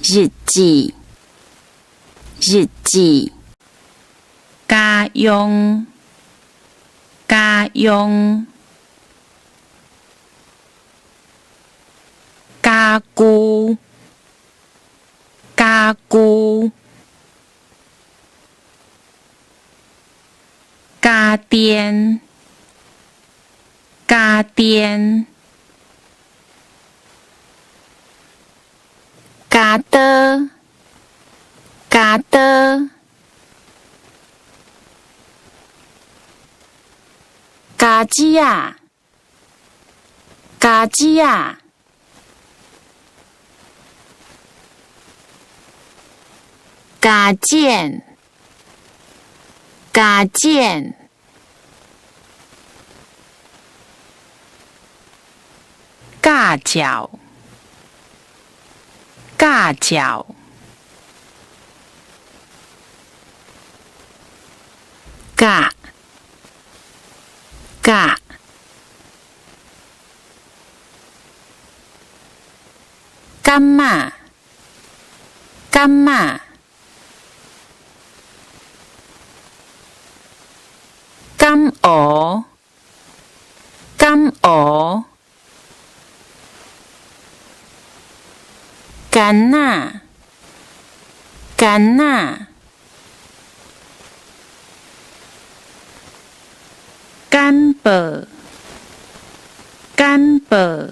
日誌，日誌。家用，家用。家具，家具。家電，家電。鉸刀，鉸刀。鉸子仔，鉸子仔。鉸剪，鉸剪。駕照，駕照。甲，甲。柑仔，柑仔。柑蚵，柑蚵。柑仔，柑仔。簡報，簡報。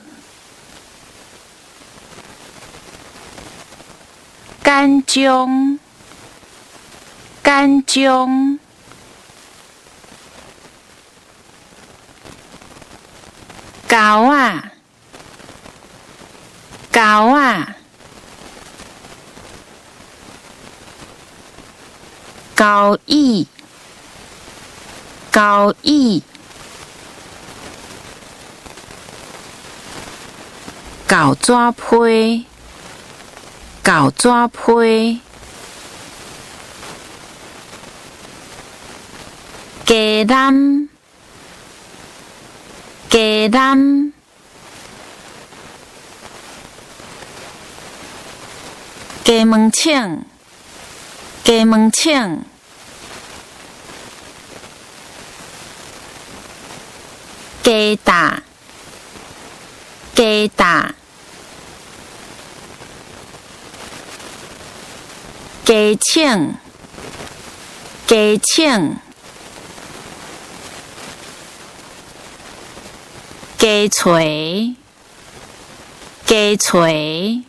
緊張，緊張。猴仔，猴仔。交椅，交椅。厚紙批，厚紙批。雞腩，雞腩。雞毛銃，雞毛銃。雞打，雞打。雞銃，雞銃。雞槌，雞槌。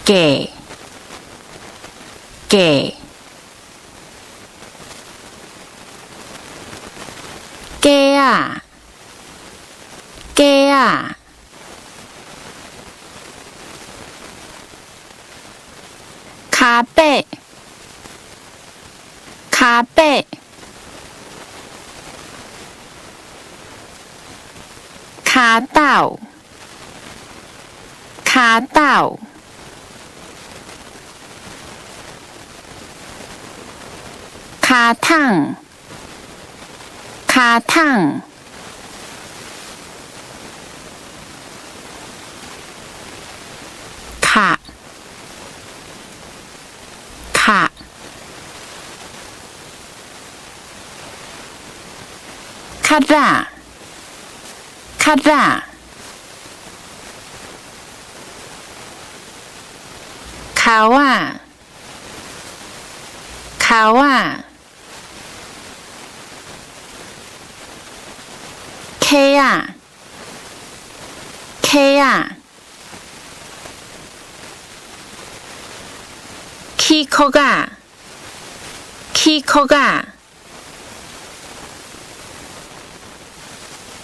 雞，雞。雞仔，雞仔。跤伯，跤伯。跤斗，跤斗。跤桶，跤桶。卡，卡。較早，較早。哭仔，哭仔。溪仔，溪仔。起壳仔，起壳仔。